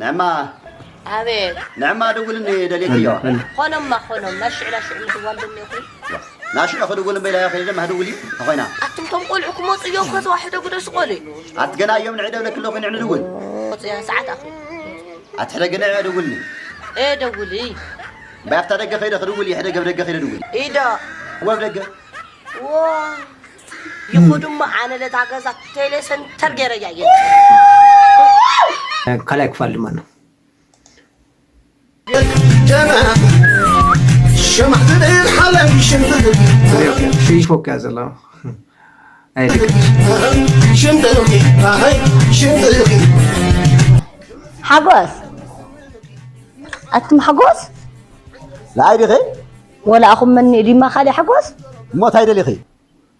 ንዕማ ኣቤት። ንዕማ ደውልኒ ደልየኪ እዮ። ኾኖማ ኾኖም ናሽዕ ናሽዕ ምድዋል ደኒኹ። ናሽዑ ክድውል እምበይ ኢላ ከይደ ማህድውል እዩ። ተኾይና ኣቱም ቶም ቆልዑ ክመፁ እዮም። ከተዋሕደ ጉደስ ቆልዑ። ኣትገና እዮም ንዕደ ብለክሎ ኮይነ ንድውል። መፅያ ሰዓት ኣኹ። ኣትሕደግነ እዮ ደውልኒ። ኤ ደውል እይ። ባይ ኣብታ ደገ ከይደ ክድውል ይሕደገ ብደገ ከይደ ድውል። ኢዶ ወብ ደገ ዋ ይኹ ድማ ኣነ ለታ ገዛ ቴሌ ሰንተር ገይረ እያ እየ። ካልኣይ ክፋል ድማ ነው። ሸማዕ ትብል ሓላይ ሽንፍትል ሽፎክ እያ ዘለዋ። ኣይደግም ሽንፍትል ኣይ ሽንፍትል ሓጎስ ኣቱም ሓጎስ ንኣይ ዲኺ ወላ ኣኹም መኒ ዲማ ካልእ ሓጎስ እሞ እንታይ ደሊኺ?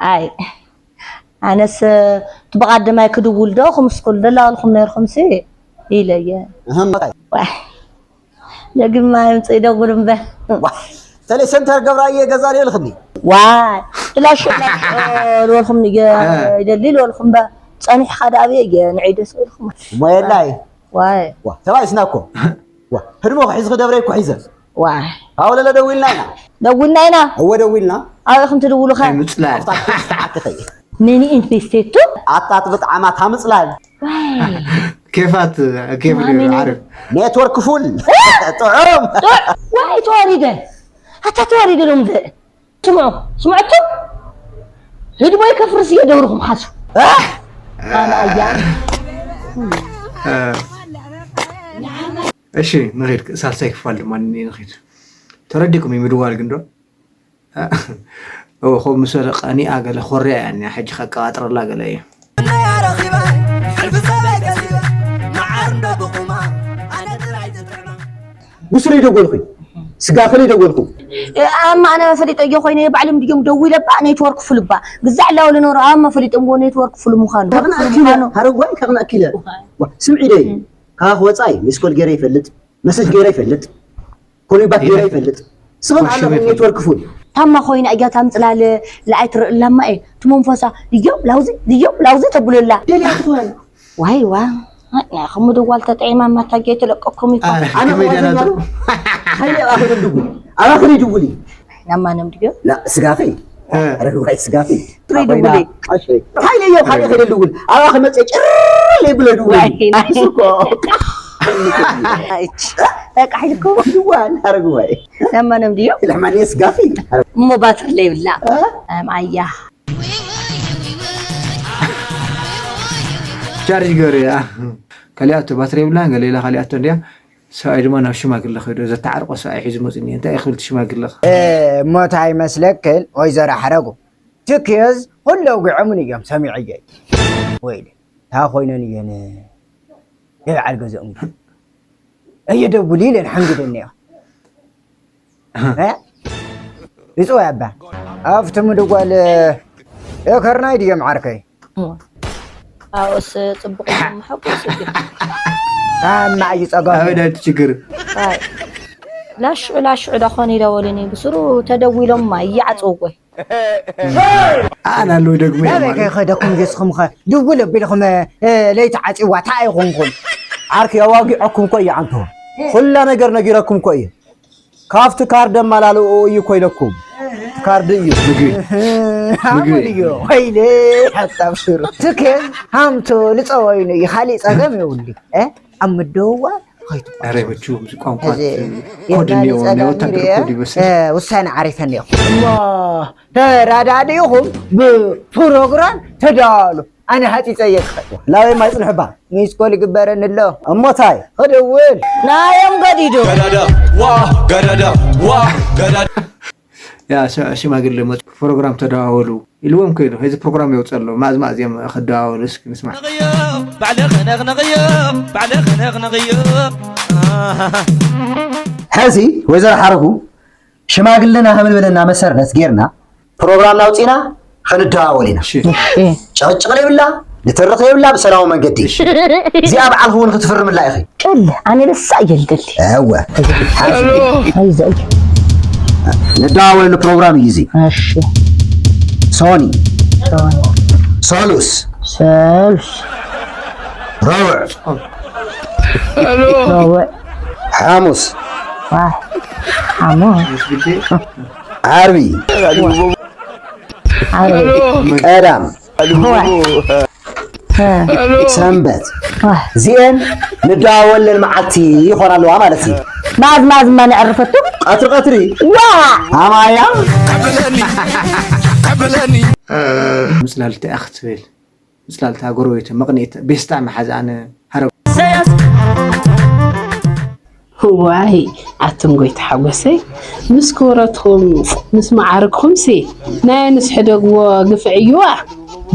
ኣይ ኣነስ እቲ ብቐደማይ ክድውል ዶ ክምስኩል ደላወልኩም ነርኩም ሲ ኢለ እየ እህም እንታይ? ዋይ ደግማ ይምፅእ ይደውል እምበር ዋ ተለይ ሰንተር ገብራ እየ ገዛ ልየልኽኒ ዋይ ትላሽ ልበልኩም እየ ይደሊ ልበልኩም እምበር ፀኒሕካ ዳኣበየ እየ ንዒ ደስ ኢልኩም እሞ የላይ ዋይ ዋ ተባኢስና እኮ ዋ ህድሞ ክሒዝኺ ደብረይ እኮ ሒዘ ዋይ ሃወለለ ደዊልና ኢና ደውልና ኢና እወ ደዊልና ኣበይ ኢኹም ትድውሉ ኸ ምፅላል ኣብታ ክፍቲ ዓዲ ኸይ ነኒ ኢንቨስቴቱ ኣጣጥብጥ ዓማት ሃምፅላል ዋይ ኬፋት ኬፍ ማሚኒ። ዓርፍ ኔትወርክ ፉል ጥዑም ዋይ ተዋሪደ ኣታ ተዋሪደ ሎም ዘ ስምዑ ስምዑ እቱ ህድሞይ ከፍርስ እየ ደብርኹም ሓሱ ኣነ ኣያ እሺ ንኺድ ሳልሳይ ክፋል ድማ ንኺድ ተረዲኩም እዩ ምድዋል ግን ዶ እዎ ከምኡ ምስ በለ ቀኒኣ ገለ ኮርያ እያ እኒኣ ሕጂ ከቀባጥረላ ገለ እዩ ረኺበ ሕልፊ ሰበይ ገዚበ መዓር እንዶ ብቑማ ኣነ ጥራይ ዝጥዕማ ብስሩ ይደጎልኩ ስጋኽል ይደጎልኩ ኣማ ኣነ ፈሊጠዮ ኮይነ ባዕሎም ድዮም ደዊለ ባ ኔትወርክ ፍልባ ግዛዕ ላወለ ኖሮ ኣማ ፈሊጦምዎ ኔትወርክ ፍሉ ምዃኑ ከቕንኣኪለ ሃረጓይ ከቕንኣኪለ ስምዒደይ ካብ ወፃኢ ሚስኮል ገይረ ይፈልጥ መሰጅ ገይረ ይፈልጥ ኮሊባት ገይረ ይፈልጥ ስኸም ኣለኹም ኔትወርክ ፉል ታማ ኮይና እያ ታምፅላለ ለኣይ ትርእላማ እየ ትመንፈሳ ድዮም ላውዚ ድዮም ላውዚ ተብለላ ደልያ ትኾን ዋይ ዋ ናኹም ድዋል ተጠዒማ ማታ ጌ ተለቀኩም ይኮ ኣነ ከመይ ደና ከዋዘኛ ኸይደ ኣባኺ ድውል ኣባኺ ድውል እዩ ናማንም ድዮ لا سقافي إيه. رهواي سقافي تريد تقولي؟ هاي لي يوم هاي خلي الاول انا اخذ متى لي بلا دول واي. اسكو ኣይች በቃ ሒልኩም دول رهواي ናማንም ድዮ لما نيس قافي እሞ ባትሪ ለይብላ ኣምኣያ ቻርጅ ገይሩ እያ ከሊኣቶ ባትሪ የብላን ገሌላ ካሊኣቶ እንድያ ሰብኣይ ድማ ናብ ሽማግለ ከይዶ ዘተዓርቆ ሰብኣይ ሒዙ መፅኒ እንታይ ክብል ሽማግለ እሞ እንታይ ይመስለክን ወይዘሮ ሓረጉ ትክዝ ኩሉ ኣውጊዖምን እዮም ሰሚዐየይ ወይለ እንታይ ኮይነን እየን ናይ በዓል ገዛኦም እየ ደውል ኢለን ሓንግደኒ እያ ይፅወ ኣባ ኣብቲ ምድጓል ከርናይ ድዮም ዓርከይ ኣውስ ፅቡቅ መሓጎስ ታማ እዩ ፀገሙ ኣበዳቲ ችግር ላሽዑ ላሽዑ ዳኾን ይደወልኒ ብስሩ ተደዊሎማ ይዓፅውወይ ኣና ኣለዉ ደግሞ ናበይ ከይኸደኩም ጌስኹም ኸ ድውል ኣቢልኹም ለይቲ ዓፂዋ ታ ኣይኹንኩም ዓርኪ ኣዋጊዐኩም እኮ እየ ዓንቶ ኩላ ነገር ነጊረኩም እኮ እየ ካብቲ ካርድ ኣመላልኡ እዩ ኮይነኩም ካርድ እዩ ምግቢ ሃሙን እዩ ወይለ ሓሳብ ሽሩ ትኬ ሃምቶ ልፀወይኑ እዩ ካሊእ ፀገም የብሉ ኣብ ምደዋ ኧረ በቹ ቋንቋ ኮድ እኒኦ ወታደር ኮድ ይመስል ውሳነ ዓሪፈ እኒኦ እሞ ተራዳዲእኹም ብፕሮግራም ተዳዋሉ ኣነ ሃፂፀ እየ ክኸድ ላበይ ማይ ፅንሕባ ሚስኮል ይግበረኒ ኣሎ እሞታይ ክድውል ናዮም ገዲዱ ገዳዳ ዋ ገዳዳ ዋ ገዳዳ ያ ሽማግለ መፁ ፕሮግራም ተደዋወሉ ኢልዎም ከይዱ እዚ ፕሮግራም የውፀ ኣሎ ማእዝ ማእዝ እዮም ክደዋወሉ እስኪ ንስማዕ ባዕለ ከነኽነኽዮ ባዕለ ከነኽነኽዮ ሕዚ ወይዘሮ ሓረጉ ሽማግለና ከምልበለና መሰረት ጌርና ፕሮግራም ናውፂና ክንደዋወል ኢና ጨቅጭቅ የብላ ንትርኽ የብላ ብሰላማዊ መንገዲ እዚኣ በዓልኪ እውን ክትፍርምላ ኢኺ ቅል ኣነ ደሳ እየ ልደሊ እወ ኣይዘ ንደዋወለሉ ፕሮግራም እዩ እዚ እሺ ሶኒ ሰሉስ ሰሉስ ረቡዕ እወ። ሓሙስ። ዋይ። ሓሙስ። ዓርቢ። ዓርቢ። ቀዳም። ዋይ። ሰንበት። ዋይ። እዚኤን ንደዋወለን መዓልቲ ይኾና ኣለዋ ማለት እዩ። ማዝ ማዝ እማ ነዕርፈቱ። ቀትሪ ቀትሪ። ዋ። ኣማያ። ምጽላልቲ ኣኽትብል። ምጽላልታ ጎረቤት መቕኒት ቤስታ መሓዛን ሃረብ። ዋይ ኣቱም ጎይታ ሓጎሰይ፣ ምስ ክብረትኩም ምስ መዓርግኹምሲ፣ ናይ ኣንስ ሕደግዎ ግፍዕ እዩዋ።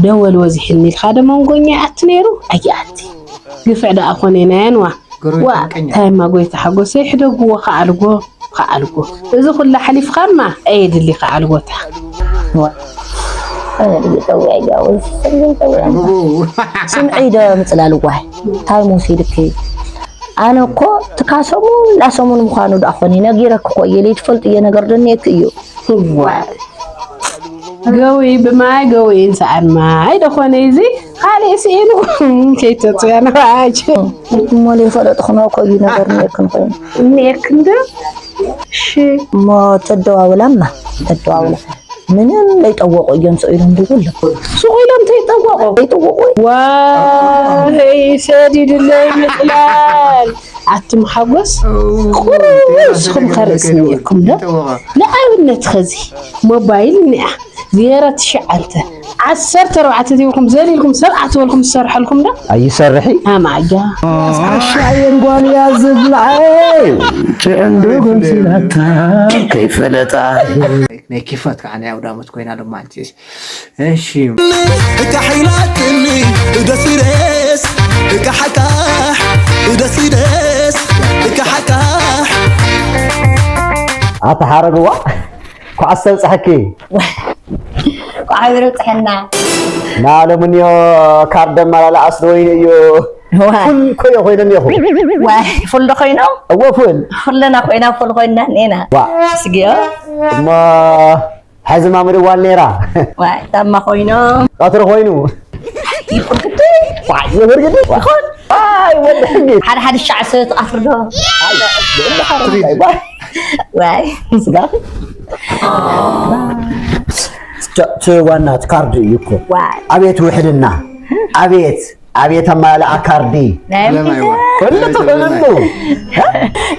ደወል ወዚሕኒ ኢልካ ዶ መንጎኛ ኣቱ ነይሩ? ኣየ ኣቲ ግፍዕ ደኣ ኮነ ናይ ኣንዋ። ጎረቤት ዋ ምቀኛ። ታይማ ጎይታ ሓጎሰይ፣ ሕደግዎ ከኣልጎ ከኣልጎ። እዚ ኩላ ሓሊፍካማ ኣየድሊ ከኣልጎታ። ዋ። ኣነ ድዩ ጠውያ እያ ወይ ስምዒ ጠውያ? ስምዒ ዶ ምጽላል ጓይ? እንታይ መሲልኪ? ኣነ እኮ ትካ ሰሙን ላሰሙን ምዃኑ ደኣ ኾነ ነጊረኪ እኮ እየ። ለይትፈልጥዮ ነገር ዶ እኒኤኪ እዩ? ዋ። ገዊ ብማይ ገዊ እንሰኣን ማይ ዶ ኾነ እዚ? ካልእ ስኢኑ ከይተጽያ ንባዓች። እሞ ለይፈለጥኽኖ እኮ እዩ ነገር እኒኤክን ኮይኑ። እኒኤክን ዶ? እሺ። እሞ ተደዋውላማ፣ ተደዋውላ። ምንም ለይጠወቑ እዮም ስቕ ኢሎም ድውል። ስቕ ኢሎም ተይጠወቑ? ተይጠወቑ። ዋይ፣ ሰዲድለይ ምጽላል። ኣቱም ሓጎስ፣ ቁሩብ ንስኹም ከርእስ እኒኤኩም ዶ? ንኣብነት ኸዚ ሞባይል እኒኣ፣ ዜሮ ትሽዓተ፣ ዓሰርተ ኣርባዕተ ተይብልኩም ዘሊልኩም ሰብ ኣትበልኩም ዝሰርሐልኩም ዶ? ኣይሰርሒ። ኣማያ። ኣሻየን ጓልያ ዝብልዓይ፣ ጭዕንዶ ጎምሲላታ ከይፈለጣ። ናይ ኪፋት ከዓ ናይ ኣውደ ዓመት ኮይና ሎማዓንቲ። እሺ። እቃሕ ኢላትኒ ደስ ይደስ፣ እቃሕ፣ እቃሕ፣ ደስ ይደስ፣ እቃሕ፣ እቃሕ። ኣታ ሓረግዋ፣ ኳዕስ ተብጽሐኪ። ኳዕስ ተብጽሐና። ና ሎምንዮ ካርድ ኣመላልኣስ ወይኒ እዩ። ዋይ። ፉል ኮዮ ኮይነ እኒኹ። ዋይ፣ ፉል ዶ ኮይኖም? እወ፣ ፉል። ኩለና ኮይና፣ ፉል ኮይና እኒና። ዋ። ስግዮ። እሞ ሕዚ ማሙድ እዋን ነይራ። ዋይ፣ ታማ ኮይኖም። ቀትሪ ኮይኑ። ይኹን ግዲ። ዋይ፣ ይኹን ግዲ። ይኹን። ዋይ፣ ወዲ ሕጊ። ሓደ ሓደ ሻዕ ሰብ ትቐትሪ ዶ? ዋይ፣ ዋይ። ስጋ። እቲ ዋና እቲ ካርድ እዩ እኮ። ዋይ። ኣቤት ውሕልና። ኣቤት። ኣቤት ኣማልኣ ካርዲ። ናይ ለማይ ዋ። ኩሉ ትኽእልሉ።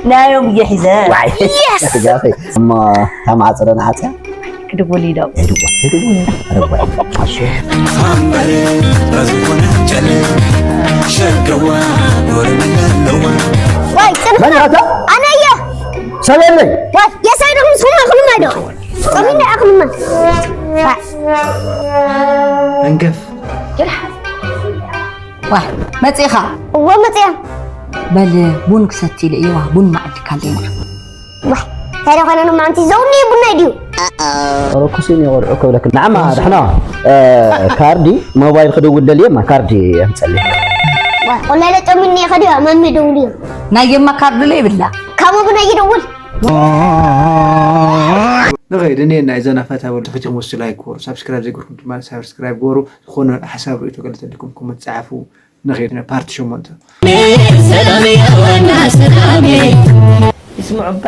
ናዮም እየ ሒዘ። ዋይ። የስ! ስጋኺ። እሞ ታማዕጽረ ንዓጽያ? ክድውል ኢሎም። ሄድዋ፣ ሄድዋ። ረጓይ። ኣሾ። ኣምበር በዝኾነ ጨለ ሸገዋ ጎረቤት ኣለዋ። ዋይ፣ ጽንሕ። መን ኣታ? ኣነ እየ። ሰብ የለይ። ዋይ፣ የሳይ ደኹም ስኹም ኣኹም ኣይዶ። ጸሚና ኣኹም። ዋይ። መንገፍ። ዋ፣ መጺኻ? እወ፣ መጺኣ። በል፣ ቡን ክሰቲ ኢለ እየ፣ ዋ፣ ቡን መዓድካ ኣለና። ዋ፣ እንታይ ደኾነ ኖማ ኣንቲ ዘውኒ ቡናይ ድዩ? ርኩስ እዩ፣ ቆልዑ ክብለክ። ንዓማ፣ ድሕና፣ እ፣ ካርዲ፣ ሞባይል ክድውል ደልየ፣ ማ ካርዲ ኣምጸልይ። ዋ፣ ቆላለ ጠሚኒ ከዲያ፣ መሚ ደውልዮ። ናይ የማ ካርዲ ለይ ብላ። ካሞ ብናይ ይደውል። ንኸይድ፣ እኔ ናይ ዘና ፈታ በሉ። ተፈቲኹም ወስዱ ላይክ ግበሩ፣ ሳብስክራይብ ዘይገርኩም ድማ ሳብስክራይብ ግበሩ። ዝኾነ ሓሳብ ርእይቶ ገለ ተልኩም ኮመንት ጸሓፉ። ንኸይድ ናብ ፓርቲ ሸሞንተ። ሰላም ያዋና ሰላሜ። ይስምዑ እባ።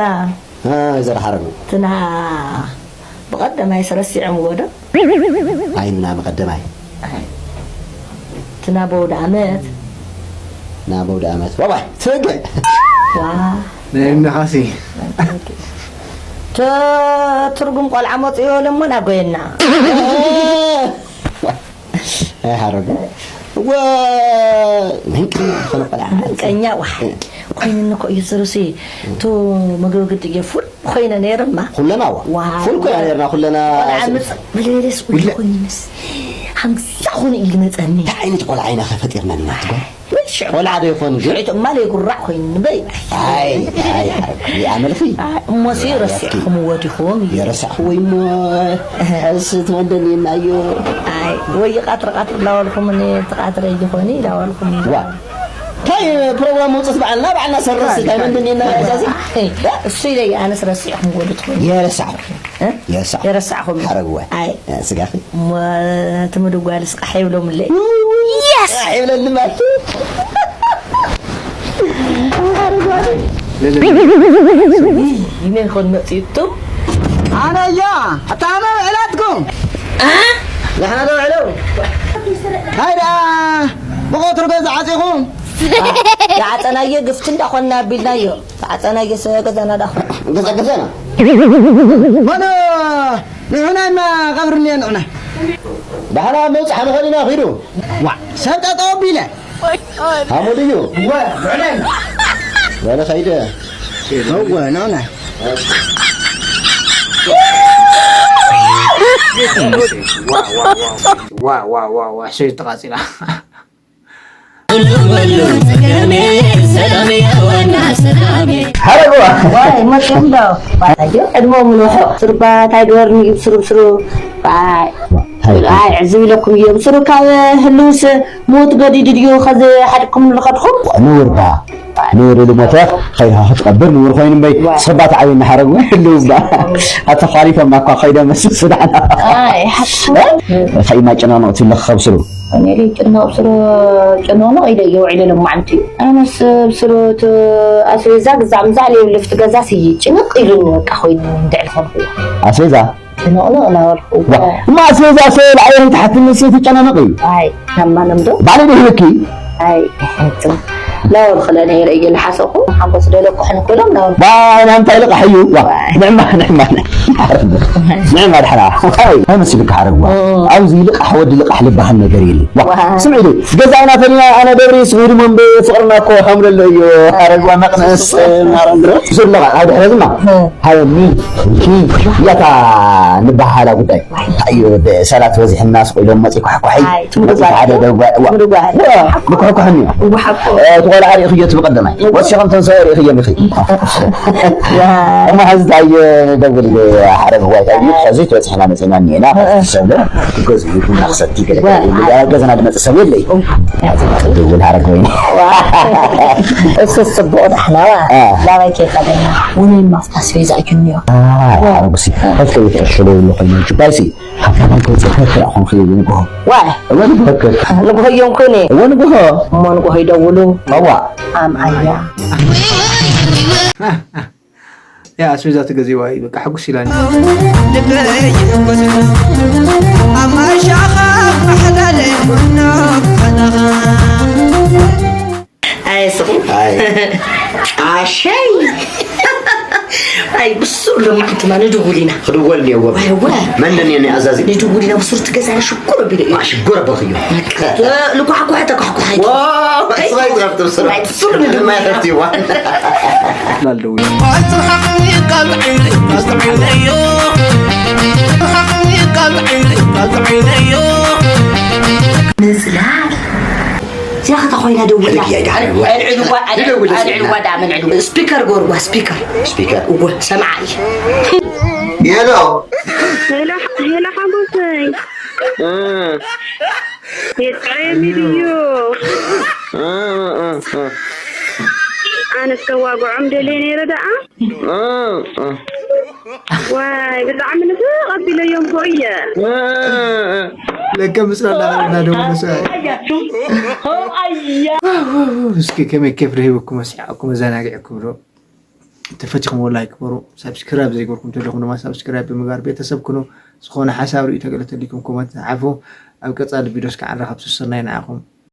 እ፣ ዘርሓረጉ። ትንሃ ብቐደማይ ስረሲዖምዎ ዶ? ኣይንና ብቐደማይ። ኣይ። ትንሃ በውደ ኣመት። ና በውደ ኣመት። ዋዋይ፣ ትግዕ። ዋ። ናይ እምኒ ኻሲ። ተ-፣ ትርጉም ቆልዓ መጽዮ ለሞ ናጎየና። ኣይሓረጉ። እወ፣ ምንቀኛ ዝኾነ ቆልዓ። ምንቀኛ፣ ዋሕ። ኮይንኒ እኮ እዩ ዝርሲ። እቱ መግቢ ግዲ እየ ፉል ኮይነ ነይርማ። ኩለና ዋ። ዋ። ፉል ኮይና ነይርና ኩለና። ቆልዓ ምጽ-፣ ብሌለስ ውይ ውለ- ኮይንንስ። ሓምሳ ኾነ እዩ ዝመጸኒ። እንታይ ዓይነት ቆልዓ ኢና ከ ፈጢርና ኒና ትጓል? ወይ ሽዑ። ቆልዓ ዶ ይኾን ግን? ሽዑ ትማል የጉራዕ ኮይኑ ንበይ። ኣይ፣ ኣይ፣ ኣይ፣ ይኣመልኺ። ኣይ፣ እሞሲ ረሲዕኹምዎ ዲኹም? የረሳዕኹ ወይ እሞ፣ እህ። ሕስ ትመደኒ የናዮ። ኣይ፣ ወይ ቃትር ቃትር ላወልኩምኒ፣ ትቃትረ ይኾኒ ላወልኩምኒ። ዋ። እንታይ ፕሮግራም መውፅት በዓልና፣ በዓልና ሰርስ፣ እንታይ መንደኒ የናዮ ዛዚ? ኣይ፣ እሱ ኢለይ ኣነስ ረሲዕኹምዎ ዶ ትኾኑ? የረሳዕኹ። እ? የረሳዕኹ። የረሳዕኹም። ሓረግዋ። ኣይ። እ፣ ስጋኺ? እሞ፣ እቲ ምድጓልስ ቃሕ ይብሎምለይ። ውይ፣ ውይ፣ ውይ። የስ! ቃሕ ይብለኒ ማለት። ይመን ኮን መጽይቱ ኣነ እያ ኣታ ኣነ ውዕላትኩም ዛሕና ዶ ውዕለው ሃይ ደኣ ብቆትሩ ገዛ ዓፂኹም ዝዓፀናዮ ግፍቲ እንዳኾንና ኣቢልናዮ ዝዓፀናዮ ሰ ገዛና ዳኾ ገዛ ገዛና መን ንሕና ኢና ቀብርኒ ንሕና ዳሕና መብፅሓ ንኸሊና ኺዱ ዋ ሰብ ጠጠው ኣቢለ ሃሙድ እዩ እወ ብዕለይ በለ ኸይደ እወ ንሕና ዋዋዋዋ ሸይ ተቃፂላ ሐረጓ ዋይ መፅዮም ዶ ባላዮ ዕድሞ ምንውሖ ስርባ ታይ ግበርኒ እዩ ብስሩ ብስሩ ዋይ ኣይ ዕዝብ ኢለኩም እዮ ብስሩ ካብ ህልውስ ሞት ገዲዱ ድዩ ከዚ ሓድኩም ንልኸድኹም ነውር ዳ ነውር ኢሉ ሞተ ኸይድካ ክትቀብር ነውር ኮይኑ እምበይ ስርባ ተዓብየና ሐረግ ወይ ህልውስ ዳ ኣተፋሪቶም ናኳ ኸይደ መስል ስዳዕና ኣይ ሓሱ ኸይማ ጨናኖ ትብለ ከብስሩ እኔ ጭኖቕ ስሮ ጭኖቕ ኢለ እየ ውዒለ ሎማዓንቲ ኣነስ ብስሩ እቲ ኣስቤዛ ግዛዕ ምዛዕ ለየብሉ ፍቲ ገዛ ስይ ጭንቕ ኢሉኒ በቃ ኮይኑኒ እንድዕል ኾንኩ ኣስቤዛ ጭንቕንቕ እናበልኩ ዋ እማ ኣስቤዛ ሰ ላዕለ ተሓትኒ ሴ ትጨናነቕ እዩ ኣይ ናማኖም ዶ ባዕለይ ዶ ሂበኪ ኣይ ሕትም ላወል ክለ ነይረ እየ ልሓሰኹ ሓጎስ ደለኩ ሕንኩሎም ላወል ባይና እንታይ ልቓሕ እዩ ዋ ንዕማ ንዕማ ንዕማ ድሓና እንታይ መሲልካ ሓረግ ዋ ኣብዚ ልቓሕ ወዲ ልቓሕ ልበሃል ነገር የለ ዋ ስምዒ ዶ ገዛና ፈሊና ኣነ ደብሪ ስኺዱ መንበ ፍቕርና እኮ ከምለሎ እዩ ሓረግ ዋ መቕነስ ማረንድሮ ዙር ልቓሕ ኣብ ድሕረ ድማ ሃበኒ እንኪ ያታ ንበሃላ ጉዳይ እንታይ እዩ ሰላት በዚሕና ስቕ ኢሎም መፂ ኳሕኳሒ ሓደ ደጓ ብኩሕኩሕኒ እቲ ቆልዓ ሪእኽዮ እቲ ብቐደማይ ወሲኹም ተንሰኦ ሪእኽዮም ኢኺ እሞ ሕዚ እንታይ ደብል ሓደ ጉባኤ እዩ ከዚ ትበፅሕና መፂና እኒኤና ሰብለ ክገዝኡ ቡና ክሰቲ ገለ ገዘና ዝመፅእ ሰብ የለይ ደብል ሃረግ ወይኒ እሱ ፅቡቕ ዳሕናዋ ላባይ ከይቀደና ውነይ ማፍታ ኣስቤዛ እዩ እኒኦ ሓረጉሲ ከፍተ ይፈሽሎ ይብሉ ኮይኑ ጅባይሲ ሓብታም ከውፅእ ከፍራ ኾንክ ንግሆ ዋይ እወ ንግሆ ከ ንግሆ እዮም ኮነ እወ ንግሆ እሞ ንግሆ ይደውሉ ጠዋ ኣም ኣያ ያ ኣስቤዛ ትገዚዋ እዩ በቃ ሕጉስ ኢላኒ ኣየስኹም ኣይ ኣሸይ ኣይ ብሱር ሎማዓንቲ ማ ንድውል ኢና ክድወል ነዎ ኣይወ መን ነን የኔ ኣዛዚ ንድውል ኢና ብሱር ትገዛለ ሽኩር ቢለ እዩ ሽጉር ኣበኽዮ ልኳሕኳሕ ተኳሕኳሕ ስራይ ትረፍት ብሱር ብሱር ንድውል ኢና ላልደዊ ምጽላል እዚኣ ኸታ ኮይና ደው ኢላ ኣልዕልዋ ኣልዕልዋ ደኣ መልዕሉ ስፒከር ጎርዋ ስፒከር ስፒከር እወ ሰምዓ እየ ሄሎ ሄሎ ሓጎሰይ የጥዕየኒ ድዩ ኣነስ ከዋግዖም ደልየ ነይረ ደኣ ዋይ ብጣዕሚ ንፍቕ ኣቢለዮም ኮ እየ ለከ ምስላ እናበልና ደሞ መስዋእቲ እስኪ ከመይ ኬፍ ረሂብኩም ኣስሒቕኩም ኣዘናጊዕኩም ዶ ተፈቲኹምዎ ላይክ ግበሩ ሳብስክራይብ ዘይገርኩም ተለኹም ድማ ሳብስክራይብ ብምግባር ቤተሰብ ኩኑ ዝኾነ ሓሳብ ርእዩ ተገለ ተሊኩም ኮመንት ጸሓፉ ኣብ ቀጻሊ ቪድዮስ ከዓ ንራኸብ ስስናይ ንዓኹም